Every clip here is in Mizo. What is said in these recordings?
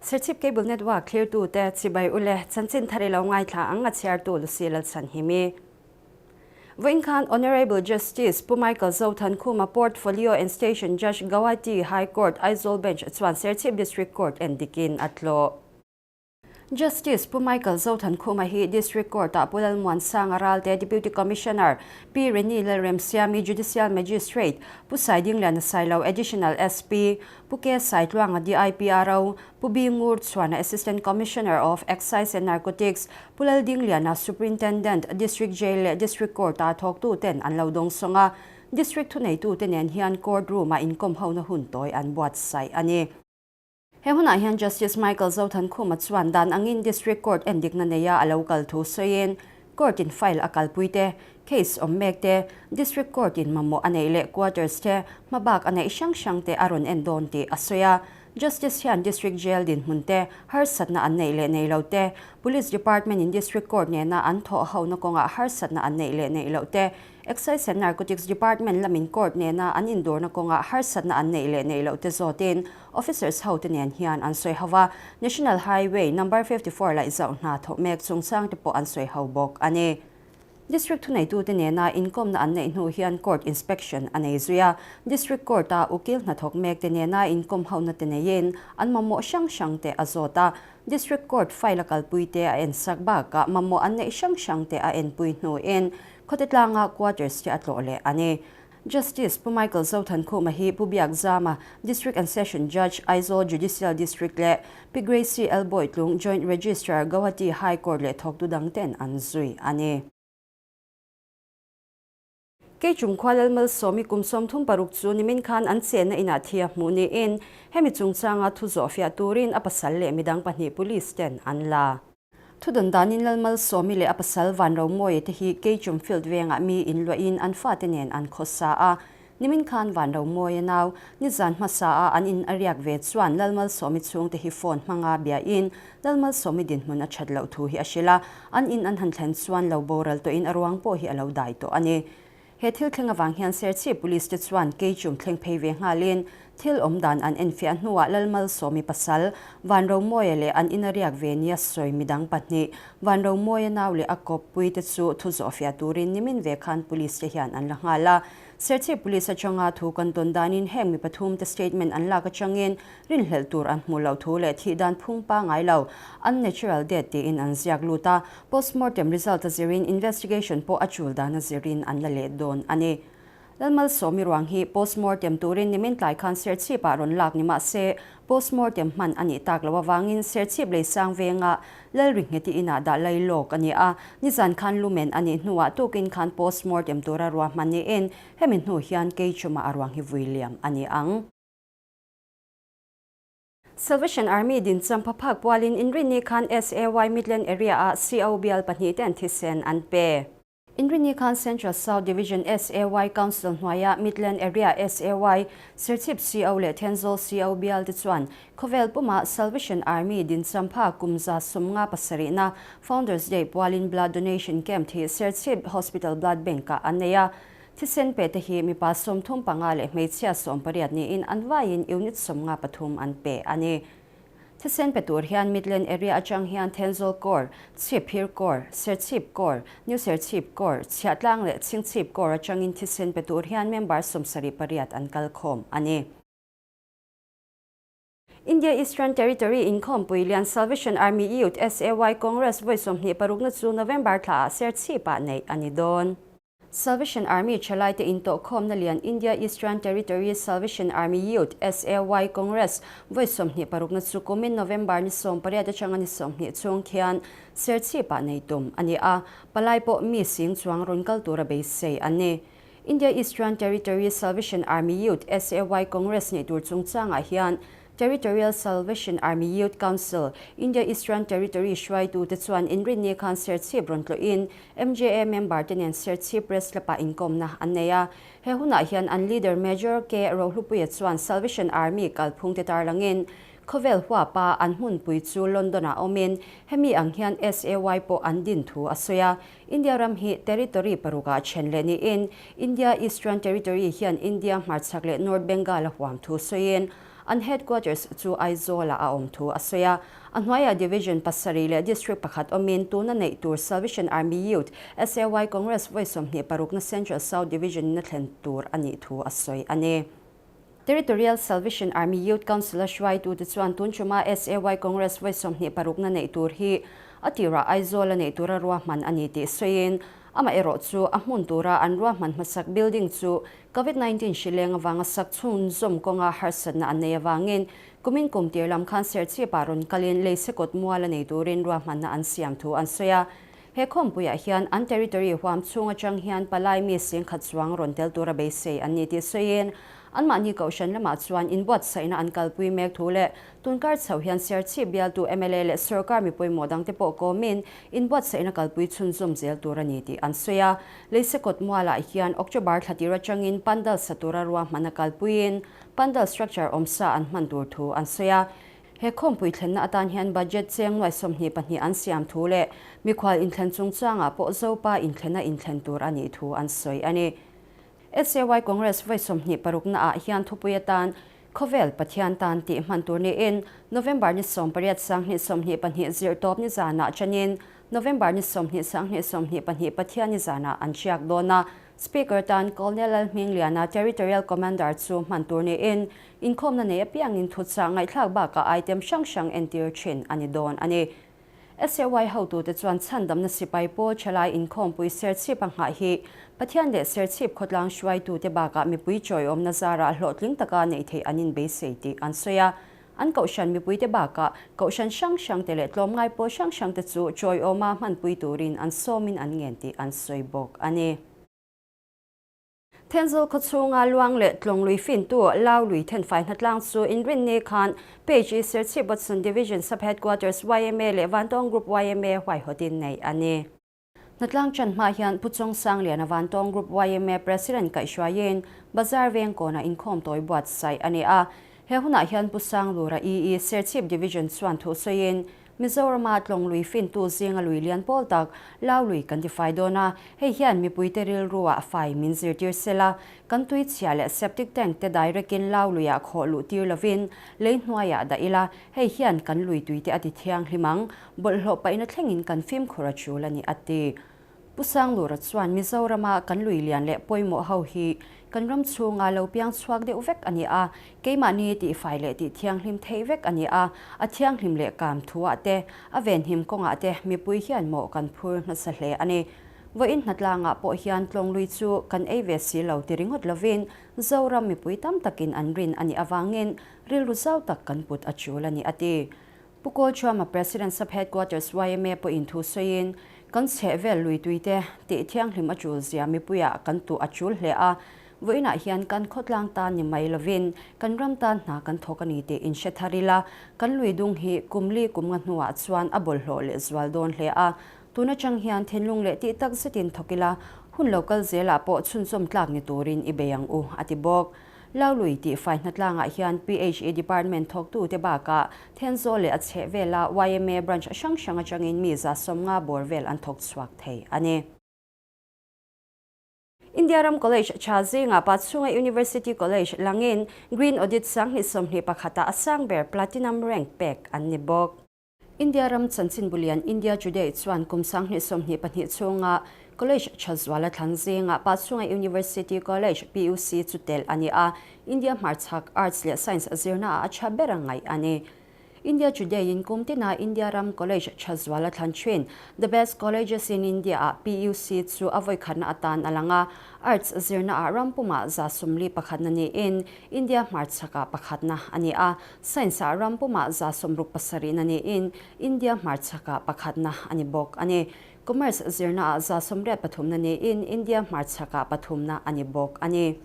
Serchhip Cable Network thlirtute chibai ule chanchin thar i lo ngaithla ang a chhiartu Lucy Lalchhanhimi. Vawiin khan Honourable Justice Pu Michael Zothankhuma Portfolio and Station Judge Gauhati High Court Aizawl Bench chuan Serchhip District Court en dikin a tlawh. Justice Pu Michael Zothankhuma hi District Court-ah Pu Lalmuansanga Ralte Deputy Commissioner, Pi Reni Lalremsiami Judicial Magistrate, Pu Saidingliana Sailo Additional SP, Pu K Saitluanga DIPRO, Pu B Ngur Chhuana Assistant Commissioner of Excise and Narcotics, Pu Laldingliana Superintendent, District Jail leh District Court-a thawktuten an lo dawngsawng a, District thuneitute nen hian Court Room-ah inkawm hona hun tawi an buatsaih a ni. He hunah hian Justice Michael Zothankhuma chuan dan angin District Court endikna neia a lo kal thu sawiin Court in file a kalpui te, case awm mek te, District Court in mamawh a neih leh quarters te, hmabak a neih hrang hrang te a rawn en dawn tih a sawi a. Justice hian District Jail dinhmun te, harsatna an neih leh nei lo te, Police Department in District Court nena an thawh hona kawngah harsatna an neih leh neih loh te, Excise and Narcotics Department lamin court nena an indawrna kawngah harsatna an neih leh neih loh te zawtin officers hote nen hian an sawi ho a, National Highway Number 54 laihzauh hna thawh mek chungchang te pawh an sawi ho bawk a ni. District thuneitute nena inkawmna an neih hnu hian court inspection a nei zui a, District Court-a ukil hnathawk mek te nena inkawm hona te neiin an mamawh hrang hrang te a zawt a, District Court file a kalpui te a ensak bakah mamawh an neih hrang hrang te a enpui hnuin Khawte tlanga quarters te a tlawh leh a ni. Justice Pu Michael Zothankhuma hi Pu Biakzama, District and Session Judge, Aizawl Judicial District leh Pi Gracie L. Bawitlung, Joint Registrar, Guwahati High Court leh thawktu dang ten an zui a ni. Keichung khua Lalmalsawmi kum 36 chu nimin khan an chenna inah thi a hmuh niin hemi chungchanga thu zawhfiah turin a pasal leh midang pahnih police ten an la. Thudawn danin Lalmalsawmi leh a pasal Vanromawi te hi Keichum Field vengah mi inluahin an fate nen an khawsa a. Nimin khan Vanromawia nau nizan hmasa a an in a riak ve chuan Lalmalsawmi chhungte hi phone hmanga biain Lalmalsawmi dinhmun a that loh thu hi a hrilh a, an in an han thlen chuan lo boral tawhin a ruang pawh hi a lo dai tawh a ni. He thil thleng avang hian Serchhip Police te chuan Keichum thleng phei ve nghalin thil awm dan an enfiah hnuah Lalmalsawmi pasal Vanromawia leh an ina riak ve nia sawi midang pahnih Vanromawia nau leh a kawppui te chu thu zawhfiah turin nimin ve khan Police te hian an la nghal a. Serchhip Police atanga thu kan tawn danin heng mi pathum te statement an lak atangin rinhlelh tur an hmuh loh thu leh thih dan phung pangai lo, unnatural death tiin an ziak lut a. Postmortem result a zirin investigation pawh a chul dan a zirin an la leh dawn a ni. Lalmalsawmi ruang hi postmortem turin nimin tlai khan Serchhip ah rawn lak ni mah se postmortem hman a nih tak loh avangin Serchhip Leisang venga Lalringheti inah dah lai lawk a ni a, nizan khan lumen a nih hnuah tukin khan postmortem tura ruahman niin hemi hnu hian Keichuma a ruang hi vui liam a ni ang. Salvation Army dincham phaphak pualin Inrinni khan SAY Midland Area-ah CO bial pahnihten thisen an pe. Inrinni khan Central South Division SAY Council hnuaia Midland Area SAY, Serchhip CO leh Thenzawl CO bial te chuan khawvel puma Salvation Army dincham pha kum 57na Founders Day pualin Blood Donation Camp hi Serchhip Hospital Blood Bank-ah an nei a. Thisen pe te hi mipa 35 leh hmeichhia 18 niin an vaiin unit 53 an pe a ni. Thisen pe tur hian Midland Area atang hian Thenzawl Corps, Chhipphir Corps, Serchhip Corps, New Serchhip Corps, Chhiahtlang leh Chhingchhip Corps atangin thisen pe tur hian member 78 an kal khawm a ni. India Eastern Territory inkhawmpui lian Salvation Army Youth, SAY, Congress vawi 26 na chu November thlaah Serchhip-ah neih a ni dawn. Salvation Army thalaite intawhkhawmna lian India Eastern Territory Salvation Army Youth, SAY, Congress vawi 26 na chu kumin November ni 18 atanga ni 20 chhung khian Serchhip-ah nei tum a ni a, palai pawh mi sing chuang rawn kal tura beisei an ni. India Eastern Territory Salvation Army Youth, SAY, Congress neih tur chungchangah hian Territorial Salvation Army Youth Council, India Eastern Territory hruaitute chuan inrinni khan Serchhip rawn tlawhin MJA member te nen Serchhip Press Club-ah inkawmna an nei a. He hunah hian an leader Major K Rohlupuia chuan Salvation Army kalphungte tarlangin khawvel huapa an hmunpui chu London-ah awmin hemi ang hian SAY pawh an din thu a sawi a. India ram hi territory parukah then leh niin India Eastern Territory hian India hmarchhak leh North Bengal a huam thu sawiin. An headquarters chu Aizawl-ah a awm thu a sawi a. A hnuaiah Division pasarih leh District pakhat awmin tuna neih tur Salvation Army Youth, SAY Congress vawi 26 na Central South Division in a thlen tur a nih thu a sawi a ni. Territorial Salvation Army Youth Council-a hruaitute chuan tun ṭuma SAY Congress vawi 26 na neih tur hi a tirah Aizawl-a neih tura ruahman a ni tih sawiin amaherawh chu a hmun tura an ruahman hmasak building chu Covid 19 hri leng avanga sak chhunzawm kawnga harsatna an nei avangin kumin kum tir lam khan Serchhip-ah rawn kalin Leisekawt mual a nei turin ruahmanna an siam thu an sawi a. He khawmpuiah hian an territory huam chhung atang hian palai mi singkhat chuang rawn tel tura beisei an ni tih sawiin anmahni kohhran lamah chuan inbuatsaihna an kalpui mek thu leh Tunkar chho hian Serchhip bialtu mla leh sorkar mi pawimawh dangte pawh kawmin inbuatsaihna kalpui chhunzawm zel tur a ni tih an sawi a. Leisekawt mualah hian October thla tir atangin pandal sa tura ruahmanna kalpuiin pandal structure awmsa an hman tur thu an sawi a. He khawmpui thlenna atan hian budget cheng nuai 22 an siam thu leh mikhual inthlen chungchangah pawh Zopa inthlena inthlen tur a nih thu an sawi a ni. SAY Congress vawi 26 naah hian thupui atan Khawvel Pathian tan tih hman tur niin November ni 18 2022 zirtawp ni zanah chanin November ni 20 2022 Pathian ni zanah an hriak dawn a. Speaker tan Colonel Lalhmingliana Territorial Commander chu hman tur niin inkhawmna nei apiangin thuchah ngaihthlak bakah item hrang hrang entir thin a ni dawn a ni. SAY hotute chuan chhandamna sipai pawl thalai inkhawmpui Serchhip a nghah hi Pathian leh Serchhip khawtlang hruaitute bakah mipui chawiawmna zarah hlawhtling taka neih theih an inbeisei tih an sawi a. An kohhran mipuite bakah kohhran hrang hrangte leh tlawmngai pawl hrang hrangte chu chawiawma hmanpui turin an sawmin an ngen tih an sawi bawk a ni. Thenzawl khawchhunga luang leh tlawng lui fintu Lau lui thenfai hnatlang chu inrinni khan Page i Serchhip Watson Division Sub Headquarters yma leh Vantawng Group yma huaihawtin neih a ni. Hnatlang ṭan hma hian Pu Chawng Sangliana Vantawng Group yma President kaihhruaiin Bazar veng kawnah inkhawm tawi buatsaih a ni a. He hunah hian Pu Sanglura EE Serchhip Division chuan thu sawiin Mizorama tlawng lui fintu zinga lui lian pawl tak Lau lui kan tifai dawn a, hei hian mipuite rilruah fai min zirtir sela, kan tui chhia leh septic tank te direct-in Lau luiah khawh luh tir lovin lei hnuaiah dah ila, hei hian kan lui tuite a ti thianghlim ang, bawlhhlawh paihna thlengin kan fimkhur a tul a ni, a ti. Pu Sanglura chuan Mizorama kan lui lian leh pawimawh ho hi kan ram chhunga lo piang chhuak deuh vek a ni a, keimahni tihfai leh tih thianghlim theih vek a ni a, a thianghlim leh kam thuah te, a venhim kawngah te mipui hian mawh kan phur hmasa hle a ni. Vawiin hnatlangah pawh hian tlawng lui chu kan ei ve si lo ti ringawt lovin Zoram mipui tam takin an rin a nih avangin rilru zau tak kan put a tul a ni, a ti. Pu Kawlchuama President Sub Headquarters yma pawhin thu sawiin, Kan chheh vel lui tuite tih thianghlim a tul zia mipuiah kan tuh a tul hle a, vawiinah hian kan khawtlang tan ni mai lovin kan ram tan hna kan thawk a ni tih in hre thar ila, kan lui dung hi kum li kum nga hnuah chuan a bawlhhlawh leh zual dawn hle a, tun atang hian thinlung leh tih tak zetin thawk ila, hun lo kal zelah pawh chhunzawm tlak ni turin i bei ang u, a ti bawk. Laului tih fai hnatlangah hian PHE Department thawktute bakah Thenzawl leh a chheh vela yma branch hrang hrang atangin mi 150 bawr vel an thawk chhuak thei a ni. India ram college tha zingah Pachhunga University College langin Green Audit 2021 ah a sang ber Platinum rank pek an ni bawk. India ram chanchin bulian India Today chuan kum 2022 chhunga College tha zuala thlan zingah Pachhunga University College, PUC, chu tel a ni a, India hmarchhak Arts leh Science zirnaah a tha ber a ngaih a ni. India Today-in kum tina India ram College tha zuala thlan thin The Best Colleges in India-ah PUC chu a vawikhatna atan a lang a, Arts zirnaah ram pumah 41 na niin India hmarchhakah pakhatna a ni a, Science-ah ram pumah 67 na niin India hmarchhakah pakhatna a ni bawk a ni. Commerce zirnaah 83 na niin India hmarchhakah pathumna a ni bawk a ni.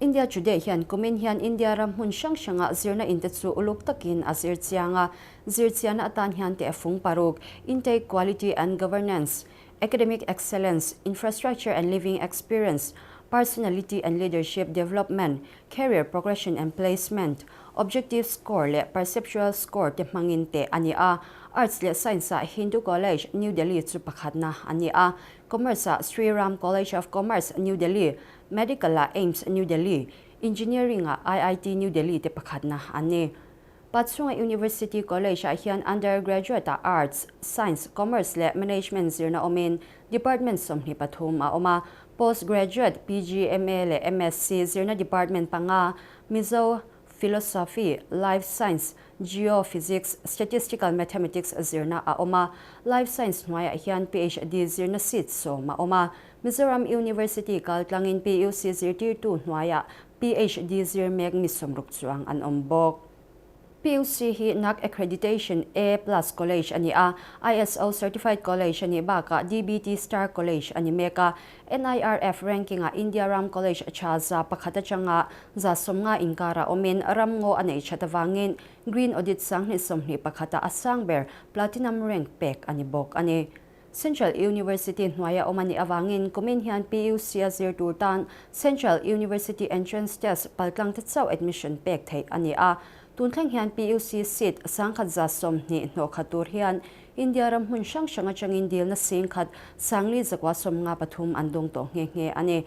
India Today hian kumin hian India ram hmun hrang hrangah zirna inte chu uluk takin a zir chiang a. Zir chiahna atan hian tehfung paruk, Intake Quality and Governance, Academic Excellence, Infrastructure and Living Experience, Personality and Leadership Development, Career Progression and Placement, Objective Score leh Perceptual Score te hmangin teh a ni a. Arts leh Science-ah Hindu College, New Delhi chu pakhatna a ni a. Commerce-ah Sri Ram College of Commerce, New Delhi, Medical-ah AIIMS, New Delhi, Engineering-ah IIT New Delhi te pakhatna an ni. Pachhunga University College-ah hian undergraduate-ah Arts, Science, Commerce leh Management zirna awmin department 23 a awm a. Postgraduate, PG, MA leh MSc zirna department panga, Mizo, Philosophy, Life Science, Geophysics, Statistical Mathematics zirna a awm a. Life Science hnuaiah hian PhD zirna seat 10 a awm a. Mizoram University kaltlangin PUC zirtirtu hnuaiah PhD zir mek mi 60 chuang an awm bawk. PUC hi NAAC Accreditation A plus College a ni a, ISO Certified College a nih bakah DBT Star College a ni mek a. NIRF ranking-ah India ram college tha 100 atanga 90 inkarah awmin ram ngaw a neih that avangin Green Audit 2021-ah a sang ber Platinum rank pek a ni bawk a ni. Central University hnuaia awm a nih avangin kumin hian PUC a zir tur tan Central University Entrance Test paltlang te chauh admission pek theih a ni a. Tun thleng hian PUC seat 1120 hnawh khat tur hian India ram hmun hrang hrang atangin dilna 10,000 453 an dawng tawh nghe nghe a ni.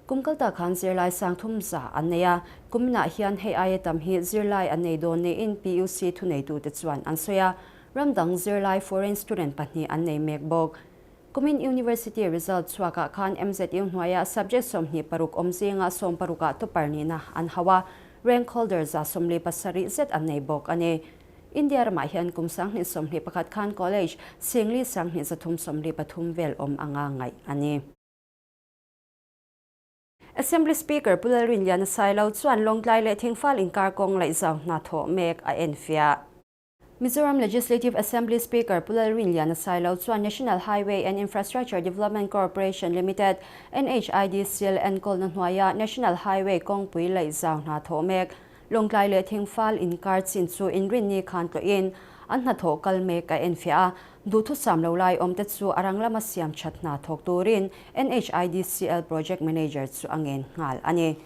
Kum kal ta khan zirlai 300 an nei a, kuminah hian hei aia tam hi zirlai an nei dawn niin PUC thuneitute chuan an sawi a. Ram dang zirlai foreign student pahnih an nei mek bawk. Kumin University result chhuakah khan MZU hnuaia subject 26 awm zinga 16ah topper nihna an hauh a, rank holder 47 zet an nei bawk a ni. India ramah hian kum 2021 khan college 4 373 vel awm anga ngaih a ni. Assembly Speaker Pu Lalrinliana Sailo chuan Lawngtlai leh Thingfal inkar kawng laihzau hna thawh mek a enfiah. Mizoram Legislative Assembly Speaker Pu Lalrinliana Sailo chuan National Highway and Infrastructure Development Corporation Limited, NHIDCL, enkawlna hnuaia National Highway kawngpui laihzau hna thawh mek Lawngtlai leh Thingfal inkar chin chu inrinni khan tlawhin an hnathawh kal mek a enfiah a, duhthusam lo lai awmte chu a rang lama siam that hna thawk turin NHIDCL Project Manager chu a ngen nghal a ni.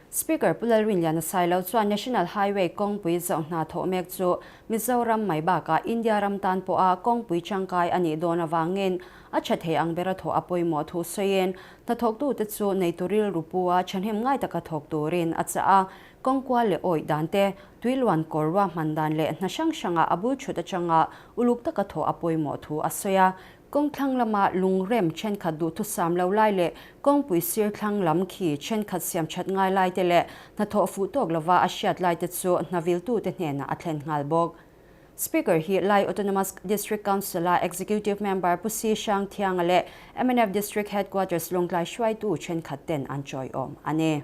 Speaker Pu Lalrinliana Sailo chuan National Highway kawngpui zauh hna thawh mek chu Mizoram mai bakah India ram tan pawha kawngpui tangkai a nih dawn avangin a tha thei ang bera thawh a pawimawh thu sawiin hnathawktute chu neitu rilru pu-a thahnem ngai taka thawk turin a chah a. Kawngkual leh awih dan te, tuiluan kawr ruahman dan leh hna hrang hranga a bul thut atanga uluk taka thawh a pawimawh thu a sawi a. Kawngthlang lama lungrem thenkhat duhthusam lo lai leh kawngpui sir thlang lam khi thenkhat siam that ngai lai te leh hnathawh fuh tawk lova a hriat lai te chu hnaviltute hnenah a thlen nghal bawk. Speaker hi Lai Autonomous District Council-a Executive Member Pu Si Hrang Thianga leh mnf District Headquarters Lawngtlai hruaitu thenkhat ten an chawiawm a ni.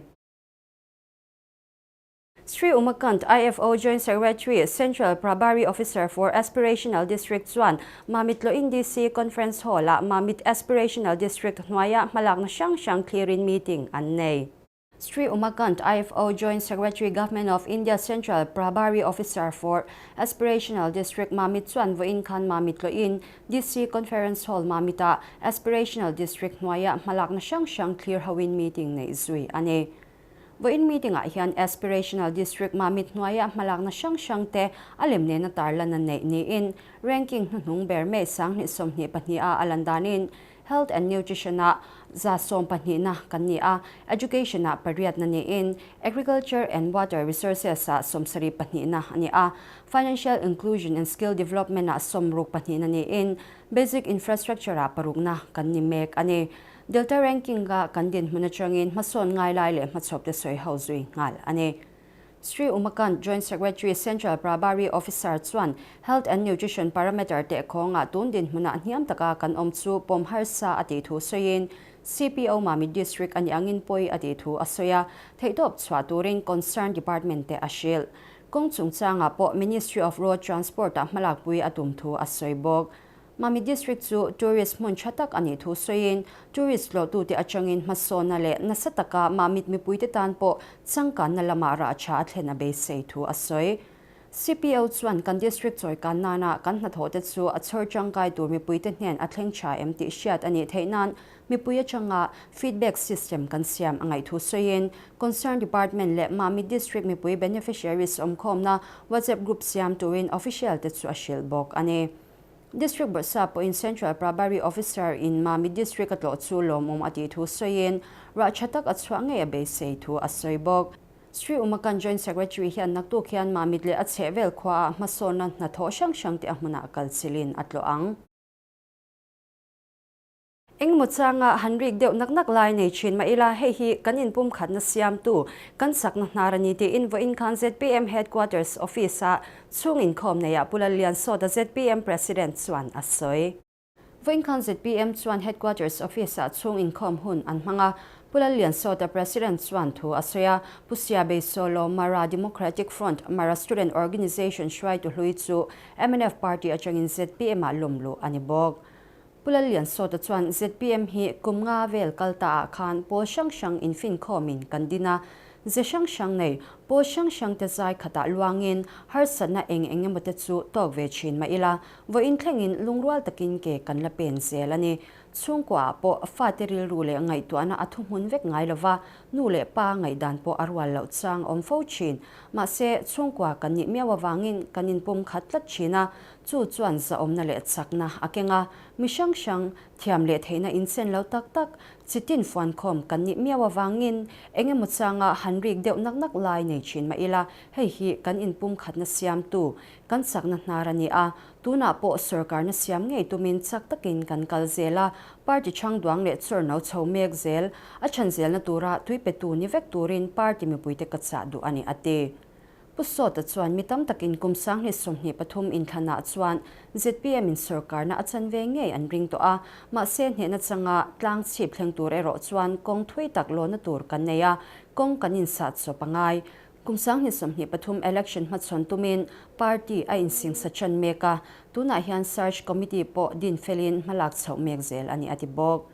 Sri Umakant, IFO Joint Secretary, Central Prabhari Officer for Aspirational District chuan Mamit Tlawhin DC Conference Hall-ah Mamit Aspirational District hnuaia hmalakna hrang hrang thlirin meeting an nei. Sri Umakant, IFO Joint Secretary, Government of India Central Prabhari Officer for Aspirational District Mamit chuan vawiin khan Mamit Tlawhin DC Conference Hall Mamit-ah Aspirational District hnuaia hmalakna hrang hrang thlir hoin meeting neih zui a ni. Vawiin meeting-ah hian Aspirational District Mamit hnuaia hmalakna hrang hrang te a lem nena tarlan a neih niin ranking hnuhnung ber May 2022 a a lan danin Health and Nutrition-ah 12na kan ni a, Education-ah pariatna niin Agriculture and Water Resources-ah 72na a ni a, Financial Inclusion and Skill Development-ah 62na niin Basic Infrastructure-ah parukna kan ni mek a ni. Delta ranking-a kan dinhmun atangin hmasawn ngai lai leh hmachhawp te sawi ho zui nghal a ni. Sri Umakant, Joint Secretary, Central Prabhari Officer chuan Health and Nutrition Parameter teh khawngah tun dinhmunah hniam taka kan awm chu pawm harsa a tih thu sawiin CPO Mamit District a nih angin pawi a tih thu a sawi a, theihtawp chhuah turin concern department te a hrilh. Kawng chungchangah pawh Ministry of Road Transport-ah hmalakpui a tum thu a sawi bawk. Mamit District chu tourist hmun tha tak a nih thu sawiin tourist tlawhtute atangin hmasawnna leh nasa taka Mamit mipuite tan pawh changkanna lamah rah tha a thlen a beisei thu a sawi. CPO chuan kan district chawikan nana kan hnathawhte chu a chhawr tangkai tur mipuite hnen a thleng tha em tih hriat a nih theih nan mipui atanga feedback system kan siam a ngaih thu sawiin concern department leh Mamit District mipui beneficiaries awmkhawmna WhatsApp group siam turin official te chu a hrilh bawk a ni. District Bawrhsap pawhin Central Prabhari Officer in Mamit District a tlawh chu lawmawm a tih thu sawiin rah tha tak a chhuah ngei a beisei thu a sawi bawk. Sri Umakant Joint Secretary hian naktuk hian Mamit leh a chhehvel khuaah hmasawnna hnathawh hrang hrangte a hmunah kalchilhin a tlawh ang. Engmaw changa han rik deuh nak nak lai nei thin mah ila, hei hi kan inpumkhatna siamtu, kan chakna hnar a ni tiin vawiin khan zpm Headquarters Office-a chhung inkhawm neiah Pu Lalliansawta zpm President chuan a sawi. Vawiin khan zpm chuan Headquarters Office-ah chhung inkhawm hun an hmang a, Pu Lalliansawta President chuan thu a sawi a, Pu Siabei Solo, Mara Democratic Front, Mara Student Organisation hruaitu hlui chu mnf Party atangin zpm-ah lawmluh a ni bawk. Pu Lalliansawta chuan zpm hi kum nga vel kal ta ah khan pawl hrang hrang infinkhawmin kan din a, ze hrang hrang nei pawl hrang hrang te zai khatah luangin harsatna eng eng emaw te chu tawk ve thin mah ila, vawiin thlengin lungrual takin ke kan la pen zel a ni. Chhungkua ah pawh fate rilru leh ngaihtuahna a thuhmun vek ngai lova, nu leh pa ngaihdan pawh a rual loh chang awm fo thin. Mahse, chhungkua kan nih miau avangin kan inpum khat tlat thin a, Chu chuan zahawmna leh chakna a keng a, mi hrang hrang, thiam leh theihna inchen lo tak tak, chi tin fuankhawm kan nih miau avangin eng emaw changa han rik deuh nak nak lai nei thin mah ila, hei hi kan inpumkhatna siamtu, kan chakna hnar a ni a, tunah pawh sawrkarna siam ngei tumin chak takin kan kal zel a, party chhang duang leh chawr no chho mek zel, a chhan zelna tura tui petu ni vek turin party mipuite ka chah duh a ni, a ti. Pu Sawta chuan mi tam takin kum 2023 inthlanah chuan zpm in sawrkarna a chan ve ngei an ring tawh a, mahse hnehna changa tlang chhip thleng tur erawh chuan kawng thui tak lawna tur kan nei a, kawng kan insah chawp a ngai. Kum 2023 election hmachhawn tumin party a insingsa ṭan mek a, tunah hian search committee pawh din felin hmalak chhoh mek zel a ni a ti bawk.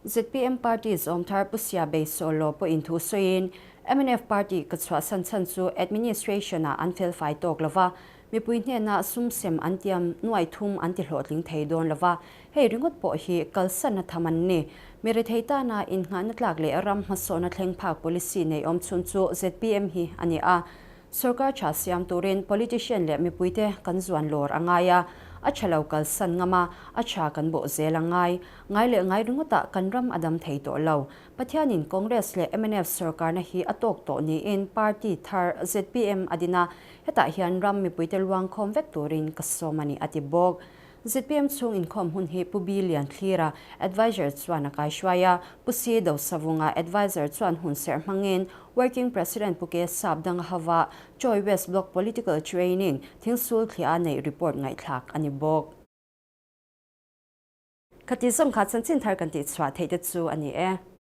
Zpm party zawmthar Pu Sia Bei Sawlaw pawhin thu sawiin, mnf party ka chhuahsan chhan chu administration-ah an felfai tawk lo va, mipui hnena sum sem an tiam nuai thum an ti hlawhtling thei dawn lo va, hei ringawt pawh hi kalsanna tham an ni. Mi rethei tana innghahna tlak leh ram hmasawhna thleng phak policy nei awm chhun chu zpm hi a ni a. Sorkar tha siam turin politician leh mipuite kan zuan lawr a ngai a, a tha lo kalsan ngam a, a tha kan bawh zel a ngai. Ngai leh ngai ringawtah kan ram a dam thei tawh lo. Pathianin Congress leh mnf sorkarna hi a tawk tawh niin party thar zpm a din a, hetah hian ram mipuite luangkhawm vek turin ka sawm a ni a ti bawk. Zpm chhung inkhawm hun hi Pu Bi Lian Thlira, Adviser chuan a kaihruai a, Pu Si Dosavunga, Adviser chuan hun serh hmangin Working President Pu Ke Sap danga hova Choi West Block Political Training thingsul thliah a neih report ngaihthlak a ni bawk. Khati zawng kha chanchin thar kan tihchhuah theih te chu a ni e.